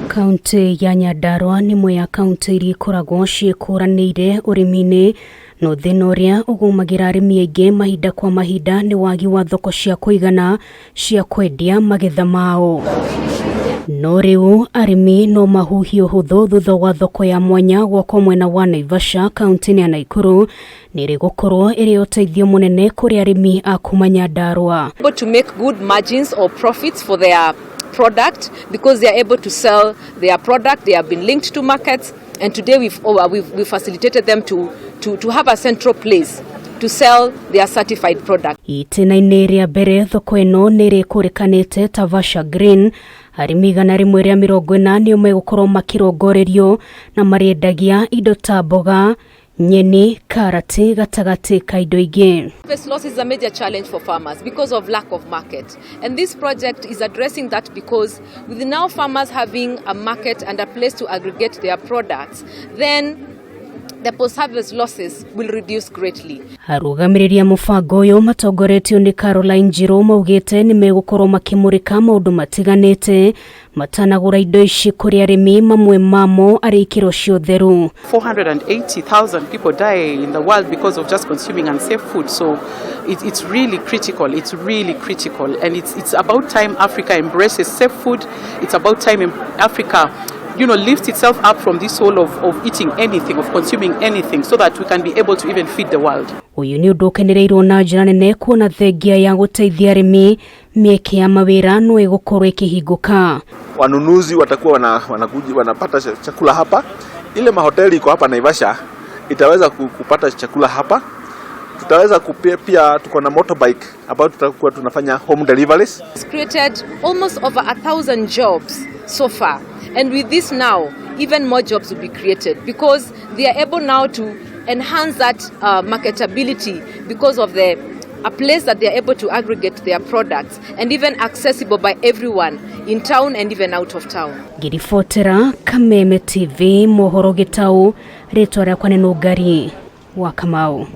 Kaunti ya Nyandarua nĩ ĩmwe ya kaunti iria ikoragwo ciĩkũranĩire ũrĩmi-inĩ, no thĩna ũrĩa ũgũmagĩra arĩmi aingĩ mahinda kwa mahinda nĩ wagi wa thoko cia kũigana cia kwendia magetha mao. No rĩu arĩmi no mahuhie ũhũthũ thutha wa thoko ya mwanya gwakwo mwena wa Naivasha, kaunti-inĩ ya Nakuru, nĩ ĩrĩgũkorwo ĩrĩ ũteithio mũnene kũrĩ arĩmi a kuma Nyandarua. Able to make good margins or profits for their product because they are able to sell their product. They have been linked to markets, and today we've facilitated them to have a central place to sell their certified product. Itĩna-inĩ rĩa mbere, thoko ĩno nĩ ĩrĩkũrĩkanĩte ta Vasha Green. Arĩmi 140 nĩo megũkorwo makĩrongorerio na marĩendagia indo ta mboga, nyeni, karati gatagatĩ ka indo ingĩ. Harvest loss is a major challenge for farmers because of lack of market. And this project is addressing that because with now farmers having a market and a place to aggregate their products, then the post-harvest losses will reduce greatly. Arũgamĩrĩri a mũbango ũyũ matongoretio nĩ Caroline Njirũ maugĩte nĩ megũkorwo makĩmũrĩka maũndũ matiganĩte matanagũra indo ici kũrĩ arĩmi, mamwe mamo arĩ ikĩro cia ũtheru. 480,000 people die in the world because of just consuming unsafe food. So it's really critical. It's really critical. And it's about time Africa embraces safe food. It's about time Africa lifts itself up from this whole of eating anything, of consuming anything, so that we can be able to even feed the world. Ũyũ nĩ ũndũ ũkenereirwo na njĩra nene kuona thengia ya gũteithia arĩmi, mĩeke ya mawĩra no ĩgũkorwo ĩkĩhingũka. Wanunuzi watakuwa wanakuja wanapata chakula hapa. Ile mahoteli iko hapa Naivasha itaweza kupata chakula hapa. Tutaweza kupia, pia tuko na motorbike ambayo tutakuwa tunafanya home deliveries. It's created almost over 1,000 jobs so far. And with this now, even more jobs will be created because they are able now to enhance that marketability because of the a place that they are able to aggregate their products and even accessible by everyone in town and even out of town. Ngĩribotera Kameme TV mohoro gĩtaũ, rĩtwa rĩakwa nĩ Nũngari wa Kamau.